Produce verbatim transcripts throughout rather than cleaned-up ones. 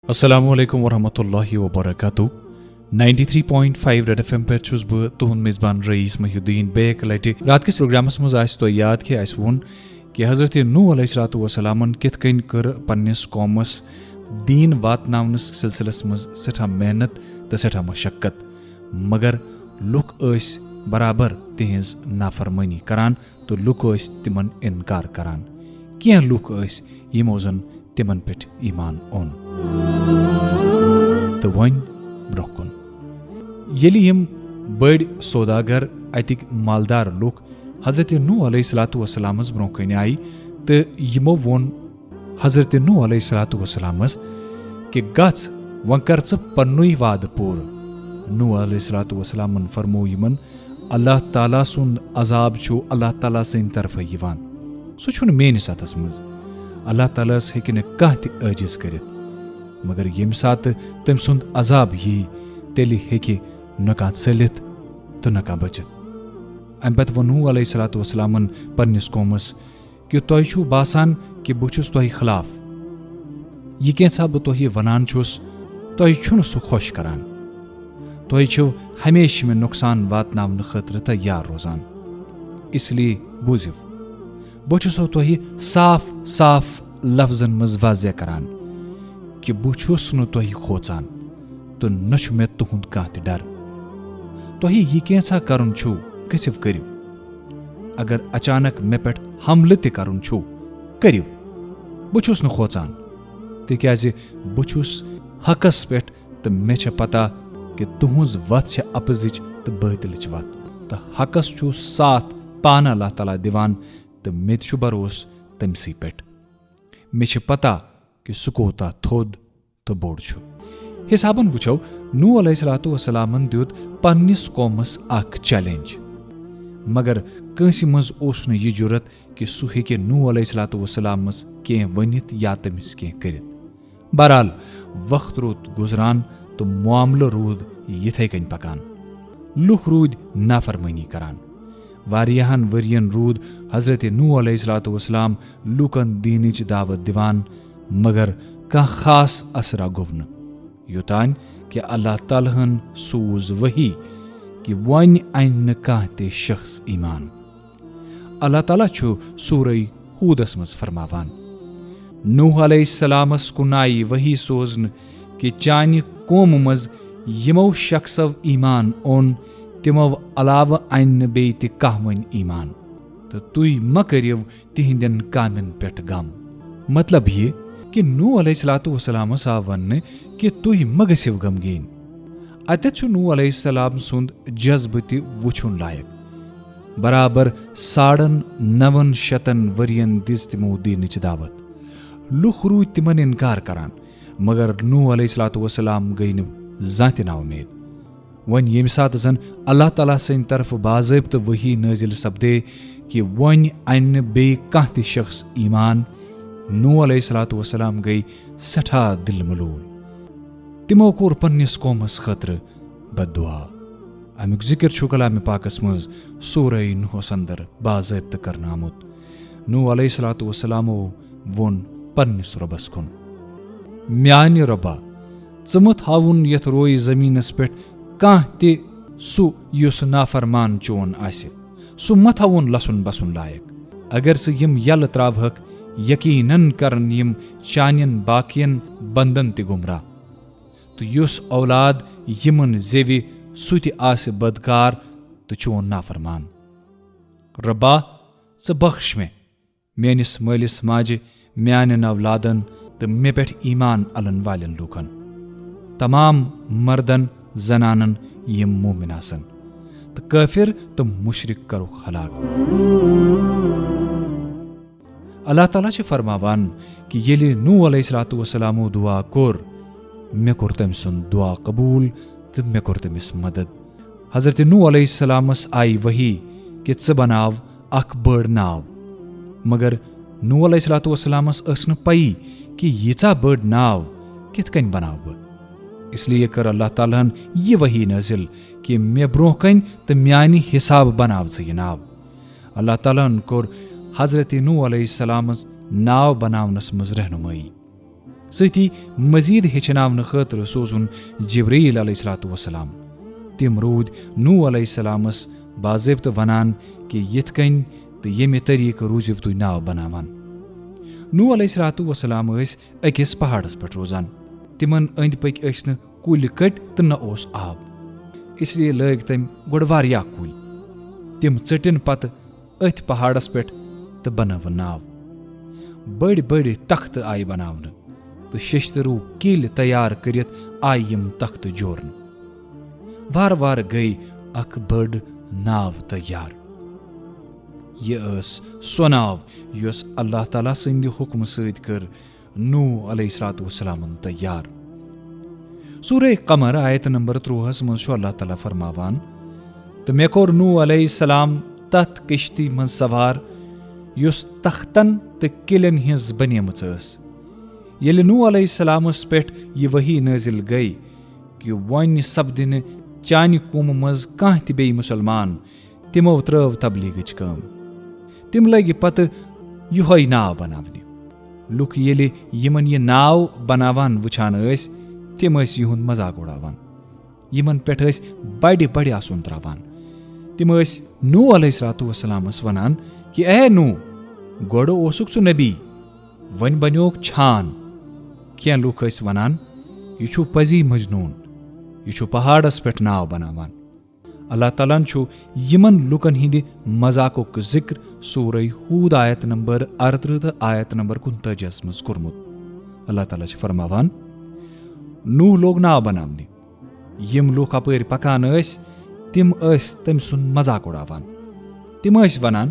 السلام علیکم ورحمۃ اللہ وبرکاتہ۔ Ninety three point five red FM ایم پٮ۪ٹھ چھُس بہٕ تُہُنٛد میزبان رئیس محی الدین۔ بیٚیہِ اَکہِ لٹہِ راتہٕ کِس پروگرامس منٛز آسہِ تۄہہِ یاد کہِ اَسہِ ووٚن کہِ حضرت نوح علیہ الصلوۃ والسلامن کِتھ کٔنۍ کٔر پننِس قومس دیٖن واتناونس سلسلس منٛز سٮ۪ٹھاہ محنت تہٕ سٮ۪ٹھاہ مشقت، مگر لُکھ ٲسۍ برابر تِہنٛز نافرمٲنی کران تہٕ لُکھ ٲسۍ تِمن انکار کران۔ کینٛہہ لُکھ ٲسۍ یِمو زن تِمن پٮ۪ٹھ ایمان اوٚن۔ تہٕ وۄنۍ برونٛہہ کُن۔ ییٚلہِ یِم بٔڑۍ سوداگر، اتِکۍ مالدار لُکھ حضرت نوح علیہ الصلوۃ والسلامس برونٛہہ کنہِ آیہِ تہٕ یِمو ووٚن حضرت نوح علیہ الصلوۃ والسلامس کہِ گژھ، وۄنۍ کر ژٕ پننُے وعدٕ پوٗرٕ۔ نوح علیہ الصلوۃ والسلامن فرموو یِمن، اللہ تعالیٰ سُنٛد عذاب چھُ اللہ تعالیٰ سٕنٛدِ طرفہٕ یِوان۔ سُہ چھُنہٕ میٲنِس اتھس منٛز۔ اللہ تعالیٰ ہس ہیٚکہِ نہٕ کانٛہہ تہِ عٲجز کٔرِتھ۔ مگر ییٚمہِ ساتہٕ تٔمۍ سُنٛد عذاب ییہِ، تیٚلہِ ہیٚکہِ نہ کانٛہہ ژٔلِتھ تہٕ نہ کانٛہہ بٔچِتھ۔ امہِ پتہٕ ووٚن نوح علیہ الصلوۃ والسلامن پننِس قومس کہِ تۄہہِ چھُو باسان کہِ بہٕ چھُس تۄہہِ خلاف۔ یہِ کینٛژھا بہٕ تۄہہِ ونان چھُس، تۄہہِ چھُنہٕ سُہ خۄش کران۔ تۄہہِ چھِو ہمیشہٕ مےٚ نۄقصان واتناونہٕ خٲطرٕ تیار روزان۔ اس لیے بوٗزِو، بہٕ چھُسو تۄہہِ صاف صاف لفظن منٛز واضح کران کہِ بہٕ چھُس نہٕ تۄہہِ کھوژان تہٕ نہ چھُ مےٚ تُہُنٛد کانٛہہ تہِ ڈر۔ تۄہہِ یہِ کینٛژھا کرُن چھُو، گٔژھِو کٔرِو۔ اگر اچانک مےٚ پٮ۪ٹھ حملہٕ تہِ کرُن چھُو، کٔرِو۔ بہٕ چھُس نہٕ کھوژان، تِکیازِ بہٕ چھُس حقس پٮ۪ٹھ تہٕ مےٚ چھےٚ پتہ کہِ تُہنٛز وتھ چھےٚ اپزٕچ تہٕ بٲطلٕچ وتھ۔ تہٕ حقس چھُ ساتھ پانہٕ اللہ تعالیٰ دِوان تہٕ مےٚ تہِ چھُ بھروسہٕ تٔمۍ سٕے پٮ۪ٹھ۔ مےٚ چھےٚ پتہ کہِ سُہ کوٗتاہ تھوٚد تہٕ بوٚڑ چھُ۔ حسابن وٕچھو، نوح علیہ الصلوۃ والسلامن دیُت پننِس قومس اکھ چیلنج، مگر کٲنٛسہِ منٛز اوس نہٕ یہِ جرت کہِ سُہ ہیٚکہِ نوح علیہ الصلوۃ والسلامس کینٛہہ ؤنِتھ یا تٔمِس کینٛہہ کٔرِتھ۔ بہرحال، وقت روٗد گُزران تہٕ معاملہٕ روٗد یِتھے کٔنۍ پکان۔ لُکھ روٗدۍ نافرمٲنی کران۔ واریاہن ؤرین روٗد حضرت نوح علیہ الصلوۃ والسلام لوٗکن دیٖنٕچ دعوت دِوان، مگر کانٛہہ خاص اثرا گوٚو نہٕ، یوٚتام کہِ اللہ تعالیٰ ہن سوٗز وحی کہِ وۄنۍ انہِ نہٕ کانٛہہ تہِ شخص ایمان۔ اللہ تعالیٰ چھُ سورہ ہودس منٛز فرماوان، نوح علیہ السلامس کُن آیہِ وحی سوزنہٕ کہِ چانہِ قومہٕ منٛز یِمو شخصو ایمان اوٚن، تِمو علاوٕ انہِ نہٕ بیٚیہِ تہِ کانٛہہ وۄنۍ ایمان۔ تہٕ تُہۍ مہ کٔرِو تِہنٛدٮ۪ن کامٮ۪ن پٮ۪ٹھ غم۔ مطلب یہِ کہِ نوح علیہ الصلوۃ والسلامس آو وننہٕ کہِ تُہۍ مہ گٔژھِو غمگیٖن۔ اتٮ۪تھ چھُ نوح علیہ السلام سُنٛد جذبہٕ تہِ وُچھُن لایق۔ برابر ساڑن نون شتن ؤرین دِژ تِمو دیٖنٕچ دعوت۔ لُکھ روٗدۍ تِمن انکار کران، مگر نوح علیہ الصلوۃ والسلام گٔیہِ نہٕ زانٛہہ تہِ نااُمید۔ وۄنۍ ییٚمہِ ساتہٕ زن اللہ تعالیٰ سٕنٛدِ طرفہٕ باضٲبطہٕ وحی نٲزِل سپدے کہِ وۄنۍ انہِ نہٕ بیٚیہِ کانٛہہ تہِ شخص ایمان، نوح علیہ الصلوۃ والسلام گٔیہِ سٮ۪ٹھاہ دِل ملوٗل۔ تِمو کوٚر پننِس قومس خٲطرٕ بد دعا۔ امیُک ذکر چھُ کلام پاکس منٛز سورہ نوحس اندر باضٲبطہٕ کرنہٕ آمُت۔ نوح علیہ الصلوۃ والسلامو ووٚن پننِس رۄبس کُن، میانہِ رۄبا، ژٕ مہ تھاوُن یتھ روے زمینس پٮ۪ٹھ کانٛہہ تہِ سُہ یُس نافرمان چون آسہِ، سُہ مہ تھاوُن لسُن بسُن لایق۔ اگر ژٕ یِم یلہٕ تراوہکھ، یقیناً کرن یِم چانٮ۪ن باقین بندن تہِ گمراہ۔ تہٕ یُس اولاد یِمن زیوِ، سُہ تہِ آسہِ بدکار تہٕ چون نافرمان۔ رۄبا، ژٕ بخش مےٚ، میٲنِس مٲلِس ماجہِ، میانٮ۪ن اولادن تہٕ مےٚ پٮ۪ٹھ ایمان الن والٮ۪ن لوٗکن، تمام مردن، زنانن، یِم مومن آسن، تہٕ کٲفر تہٕ مشرک کرُکھ ہلاک۔ اللہ تعالیٰ چھِ فرماوان کہِ ییٚلہِ نوح علیہ الصلوۃ والسلامو دعا کوٚر، مےٚ کوٚر تٔمۍ سُنٛد دعا قبوٗل تہٕ مےٚ کوٚر تٔمِس مدد۔ حضرت نوح علیہ السلامس آیہِ وحی کہِ ژٕ بناو اکھ بٔڑ ناو۔ مگر نوح علیہ الصلوۃ والسلامس ٲس نہٕ پَیی کہِ ییٖژاہ بٔڑ ناو کِتھ کٔنۍ بناو بہٕ۔ اس لیے کٔر اللہ تعالیٰ ہن یہِ وحی نٲزِل کہِ مےٚ برونٛہہ کنۍ تہٕ میانہِ حسابہٕ بناو ژٕ یہِ ناو۔ اللہ تعالیٰ ہن کوٚر حضرت نوح علیہ السلامس ناو بناونس منٛز رہنمٲیی۔ سۭتی مزید ہیٚچھناونہٕ خٲطرٕ سوزُن جبرائیل علیہ الصلوۃ والسلام۔ تِم روٗدۍ نوح علیہ السلامس باضٲبطہٕ ونان کہِ یِتھ کٔنۍ تہٕ ییٚمہِ طریقہٕ روٗزِو تُہۍ ناو بناوان۔ نوح علیہ الصلوۃ والسلام ٲسۍ أکِس پہاڑس پٮ۪ٹھ روزان۔ تِمن أنٛدۍ پٔکۍ ٲسۍ نہٕ کُلۍ کٔٹۍ تہٕ نہ اوس آب، اس لیے لٲگۍ تٔمۍ گۄڈٕ واریاہ کُلۍ۔ تِم ژٔٹِن پتہٕ أتھۍ پہاڑس پٮ۪ٹھ تہٕ بنٲوٕن ناو۔ بٔڑۍ بٔڑۍ تختہٕ آیہِ بناونہٕ تہٕ ششتٕروٗ کِلۍ تیار کٔرِتھ آیہِ یِم تختہٕ جوڑنہٕ۔ وارٕ وارٕ گٔے اکھ بٔڑ ناو تیار۔ یہِ ٲس سۄ ناو یۄس اللہ تعالیٰ سٕنٛدِ حُکمہٕ سۭتۍ کٔر نوح علیہ الصلوۃ والسلامن تیار۔ سورہ قمر آیت نمبر ترٛۆہَس منٛز چھُ اللہ تعالیٰ فرماوان، "تہٕ مےٚ کوٚر نوح علیہ السلام تتھ کشتی منٛز سوار یُس تختن تہٕ کِلٮ۪ن ہٕنٛز بنیمٕژ ٲس۔" ییٚلہِ نوح علیہ السلامس پٮ۪ٹھ یہِ وحی نٲزِل گٔے کہِ وۄنۍ سپدِ نہٕ چانہِ قومہٕ منٛز کانٛہہ تہِ بیٚیہِ مُسلمان، تِمو ترٲو تبلیغٕچ کٲم۔ تِم لٔگۍ پتہٕ یِہوٚے ناو بناونہِ۔ لُکھ ییٚلہِ یِمن یہِ ناو بناوان وٕچھان ٲسۍ، تِم ٲسۍ یِہُنٛد مذاق اُڑاوان۔ یِمن پٮ۪ٹھ ٲسۍ بڑِ بڑِ اَسُن تراوان۔ تِم ٲسۍ نوح علیہ الصلوۃ والسلامس ونان کہِ، "اے نوح، گۄڈٕ اوسُکھ ژٕ نبی، وۄنۍ بنیوکھ چھان۔" کینٛہہ لُکھ ٲسۍ ونان، "یہِ چھُ پزی مجنون، یہِ چھُ پہاڑس پٮ۪ٹھ ناو بناوان۔" اللہ تعالیٰ ہن چھُ یِمن لوٗکن ہٕنٛدِ مذاقُک ذِکر سورہ ہود آیت نمبر اَرترٕہ تہٕ آیت نمبر کُنتٲجِیَس منٛز کوٚرمُت۔ اللہ تعالیٰ چھُ فرماوان، "نوح لوگ ناو بناونہِ۔ یِم لوٗکھ اپٲرۍ پکان ٲسۍ، تِم ٲسۍ تٔمۍ سُنٛد مذاق اُڑاوان۔ تِم ٲسۍ ونان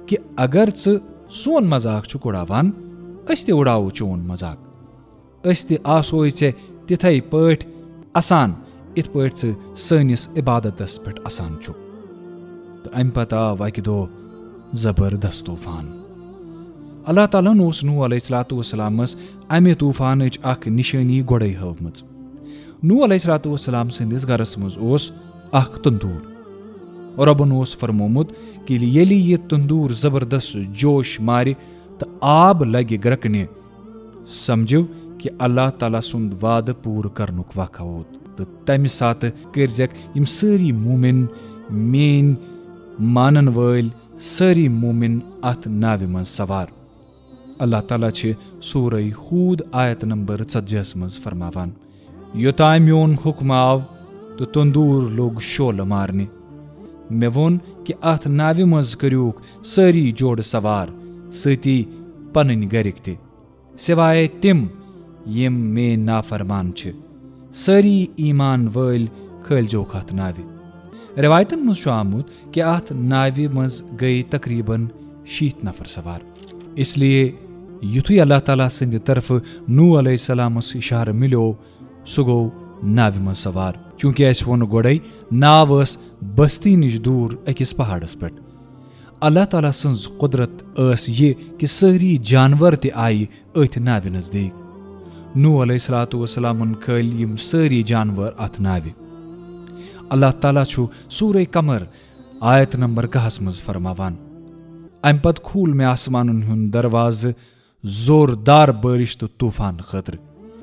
کہِ اگر ژٕ سون مذاق چھُکھ اُڑاوان، أسۍ تہِ اُڑاوو چون مذاق۔" أسۍ تہِ آسوے ژےٚ تِتھے پٲٹھۍ اسان، یِتھ پٲٹھۍ ژٕ سٲنِس عبادتس پٮ۪ٹھ اسان چھُکھ۔ تہٕ امہِ پتہٕ آو اکہِ دۄہ زبردست طوفان۔ اللہ تعالیٰ ہن اوس نوح علیہ الصلوۃ والسلامس امہِ طوفانٕچ اکھ نشٲنی گۄڈے ہٲومٕژ۔ نوح علیہ الصلوۃ والسلام سٕنٛدِس گرس منٛز اوس اکھ تندوٗر۔ رۄبن اوس فرمومُت کہِ ییٚلہِ یہِ تندوٗر زبردست جوش مارِ تہٕ آب لگہِ گرکنہِ، سمجھِو کہِ اللہ تعالیٰ سُنٛد وعدٕ پوٗرٕ کرنُک وق ووت، تہٕ تمہِ ساتہٕ کٔرزٮ۪کھ یِم سٲری مومن، میٲنۍ مانن وٲلۍ سٲری مومن، اتھ ناوِ منٛز سوار۔ اللہ تعالیٰ چھِ سورہ ہود آیت نمبر ژتجی ہس منٛز فرماوان، "یوٚتام میون حکم آو تہٕ تندوٗر لوٚگ شعلہٕ مارنہِ۔ مےٚ ووٚن کہِ اتھ ناوِ منٛز کٔرِوکھ سٲری جوڑٕ سوار، سۭتی پنٕنۍ گرِکۍ تہِ۔" سوائے تِم یِم میٲنۍ نافرمان چھِ، سٲری ایمان وٲلۍ کھٲلۍزیوکھ اتھ ناوِ۔ روایتن منٛز چھُ آمُت کہِ اتھ ناوِ منٛز گٔے تقریباً شیٖتھ نفر سوار۔ اس لیے یُتھُے اللہ تعالیٰ سٕنٛدِ طرفہٕ نوح علیہ السلامس اشارٕ مِلیو، سُہ گوٚو ناوِ منٛز سوار، چونکہ اسہِ ووٚن گۄڈے، ناو ٲس بستی نِش دوٗر أکِس پہاڑس پٮ۪ٹھ۔ اللہ تعالیٰ سٕنٛز قدرت ٲس یہِ کہِ سٲری جانور تہِ آیہِ أتھۍ ناوِ نزدیٖک۔ نوح علیہ الصلوۃ والسلامن کھٲلۍ یِم سٲری جانور اتھ ناوِ۔ اللہ تعالیٰ چھُ سورہ قمر آیت نمبر کاہس منٛز فرماوان، "امہِ پتہٕ کھوٗل مےٚ آسمانن ہُنٛد دروازٕ زوردار بٲرِش تہٕ طوفان خٲطرٕ،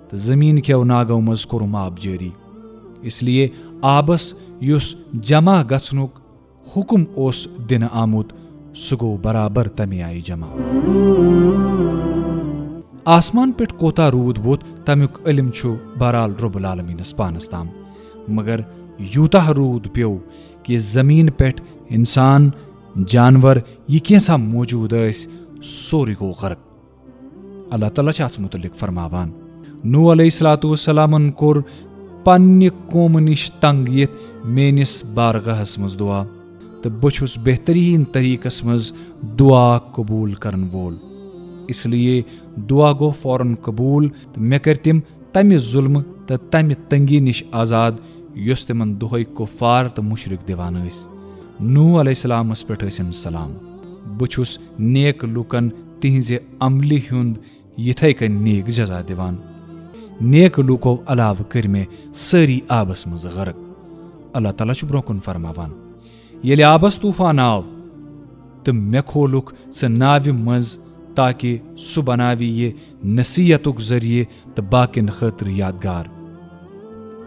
تہٕ زٔمیٖن کٮ۪و ناگو منٛز کوٚرُم آب جٲری۔ اس لیے آبس یُس جمع گژھنُک حکم اوس دِنہٕ آمُت، سُہ گوٚو برابر تَمہِ آیہِ جمع۔" آسمان پٮ۪ٹھ کوتاہ روٗد ووٚتھ، تَمیُک علم چھُ بہرحال رب العالمینس پانس تام، مگر یوٗتاہ روٗد پیوٚو کہِ زٔمیٖن پٮ۪ٹھ انسان، جانور، یہِ کینٛژھا موجوٗد ٲسۍ، سورُے گوٚو غرق۔ اللہ تعالیٰ چھُ اتھ مُتعلق فرماوان، نوح علیہ الصلوۃ والسلامن کوٚر پننہِ قومہٕ نِش تنگ یِتھ میٲنِس بارگاہس منٛز دعا، تہٕ بہٕ چھُس بہتریٖن طریٖقس منٛز دعا قبوٗل کرن وول۔ اس لیے دعا گوٚو فوراً قبوٗل، تہٕ مےٚ کٔرۍ تِم تمہِ ظلمہٕ تہٕ تمہِ تنگی نِش آزاد، یۄس تِمن دۄہے کفار تہٕ مشرک دِوان ٲسۍ۔ نوح علیہ السلامس پٮ۪ٹھ ٲسِن سلام۔ بہٕ چھُس نیک لوٗکن تِہنزِ عملہِ ہُنٛد یِتھے کٔنۍ نیک جزا دِوان۔ نیک لوٗکو علاوٕ کٔرۍ مےٚ سٲری آبس منٛز غرق۔ اللہ تعالیٰ چھُ برونٛہہ کُن فرماوان، ییٚلہِ آبس طوفان آو تہٕ مےٚ کھولُکھ ژٕ ناوِ منٛز تاکہ سُہ بناوِ یہِ نصیحتُک ذٔریعہٕ تہٕ باقین خٲطرٕ یادگار۔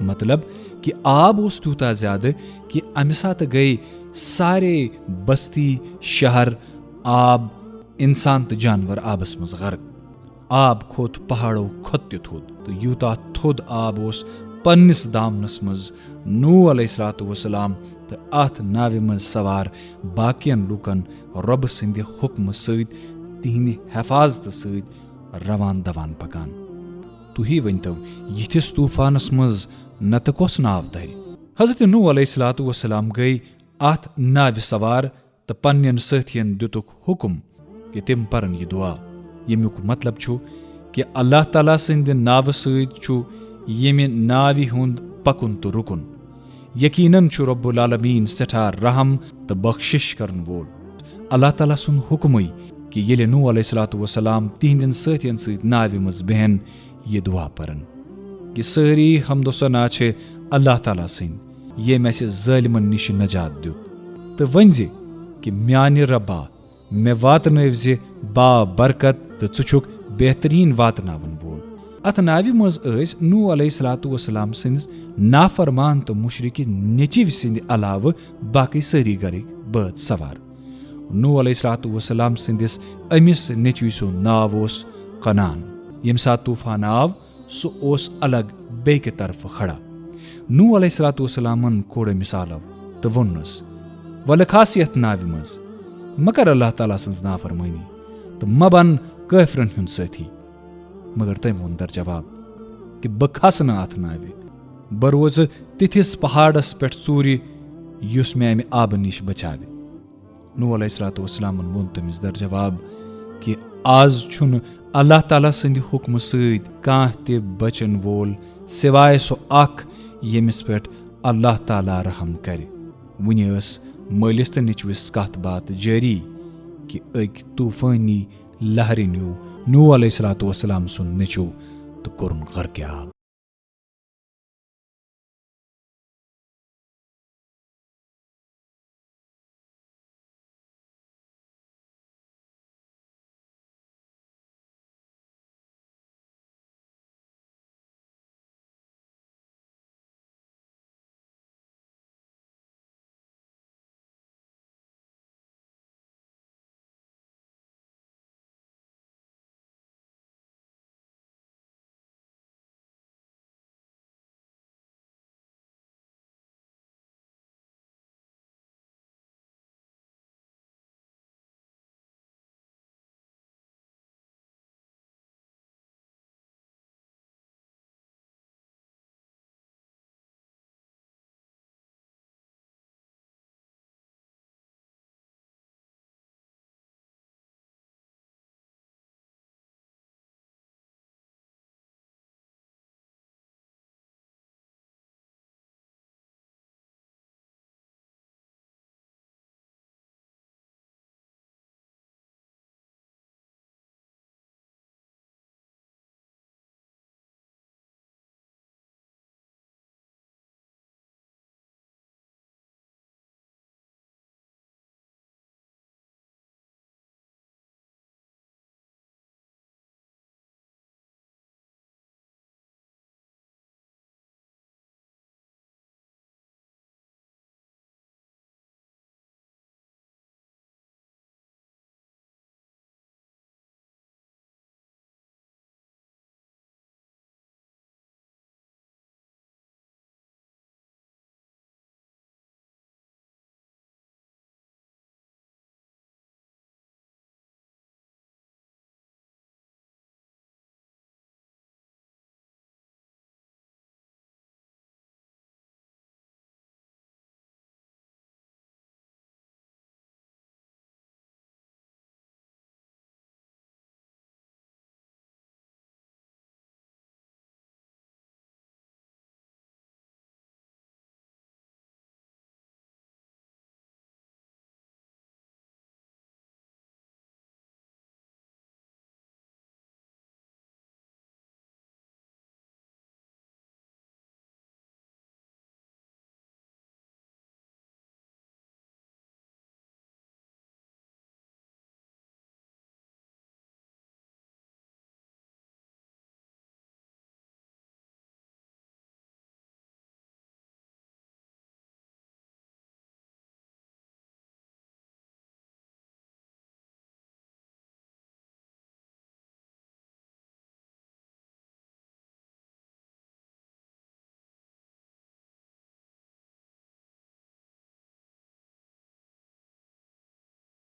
مطلب کہ آب اوس تیوٗتاہ زیادٕ کہ امہِ ساتہٕ گٔے سارے بستی، شہر، آب، انسان تہٕ جانور آبس منٛز غرق۔ آب کھوٚت پہاڑو کھۄتہٕ تہِ تھوٚد، تہٕ یوٗتاہ تھوٚد آب اوس پننِس دامنس منٛز، نوح علیہ الصلوۃ والسلام تہٕ اتھ ناوِ منٛز سوار باقین لوٗکن رۄبہٕ سٕنٛدِ حُکمہٕ سۭتۍ تِہنٛدِ حفاظتہٕ سۭتۍ روان دوان پکان۔ تُہی ؤنۍتو، یِتھِس طوفانس منٛز نتہٕ کۄس ناو ترِ؟ حضرت نوح علیہ الصلوۃ والسلام گٔے اتھ ناوِ سوار تہٕ پننٮ۪ن سٲتھین دِتُکھ حُکم کہ تِم پرن یہِ دعا، ییٚمیُک مطلب چھُ کہ اللہ تعالیٰ سٕنٛدِ ناوٕ سۭتۍ چھُ ییٚمہِ ناوِ ہُنٛد پکُن تہٕ رُکُن۔ یقیناً چھُ رب العالمین سٮ۪ٹھاہ رحم تہٕ بخشش کرن وول۔ اللہ تعالیٰ سُنٛد حُکمٕے کہ ییٚلہِ نوح علیہ الصلوۃ والسلام تِہنٛدٮ۪ن سٲتھین سۭتۍ ناوِ منٛز بیہن، یہِ دعا پرن کہ سٲری حمد و ثنا چھِ اللہ تعالیٰ سٕنٛدۍ، ییٚمۍ اسہِ ظٲلمن نِش نجات دیُت۔ تہٕ ؤنۍ زِ کہ میانہِ ربا، مےٚ واتنٲوۍ زِ با برکت تہٕ ژٕ چھُکھ بہتریٖن واتناون وول۔ اتھ ناوِ منٛز ٲسۍ نوح علیہ الصلوۃ والسلام سٕنٛدِس نافرمان تہٕ مُشرِکہِ نیٚچِوۍ سٕنٛدِ علاوٕ باقٕے سٲری گرٕکۍ بٲژ سوار۔ نوح علیہ الصلوۃ والسلام سٕنٛدِس أمِس نیٚچوۍ سُنٛد ناو اوس کنعان۔ ییٚمہِ ساتہٕ طوفان آو، سُہ اوس الگ بیٚکہِ طرفہٕ کھڑا۔ نوح علیہ الصلوۃ والسلامن کوٚڑ أمِس آلو تہٕ ووٚننس، "ولہٕ کھس یتھ ناوِ منٛز، مہ کر اللہ تعالیٰ سٕنٛز نافرمٲنی تہٕ مہ بن کٲفرن ہُنٛد سٲتھی۔" مگر تٔمۍ ووٚن در جواب کہ بہٕ کھسہٕ نہٕ اتھ ناوِ، بہٕ روزٕ تِتھِس پہاڑس پٮ۪ٹھ ژوٗرِ یُس مےٚ امہِ آبہٕ نِش بچاوِ۔ نوح علیہ الصلوۃ والسلامن ووٚن تٔمِس در جواب کہ آز چھُنہٕ اللہ تعالیٰ سٕنٛدِ حُکمہٕ سۭتۍ کانٛہہ تہِ بچن وول سوائے سُہ اکھ ییٚمِس پٮ۪ٹھ اللہ تعالیٰ رحم کرِ۔ وُنہِ ٲس مٲلِس تہٕ نیٚچوِس کتھ باتھ جٲری کہ أکۍ طوفٲنی لہرِ نیوٗ نوح علیہ الصلوۃ والسلام سُنٛد نیٚچو تہٕ کوٚرُن غرقِ آب۔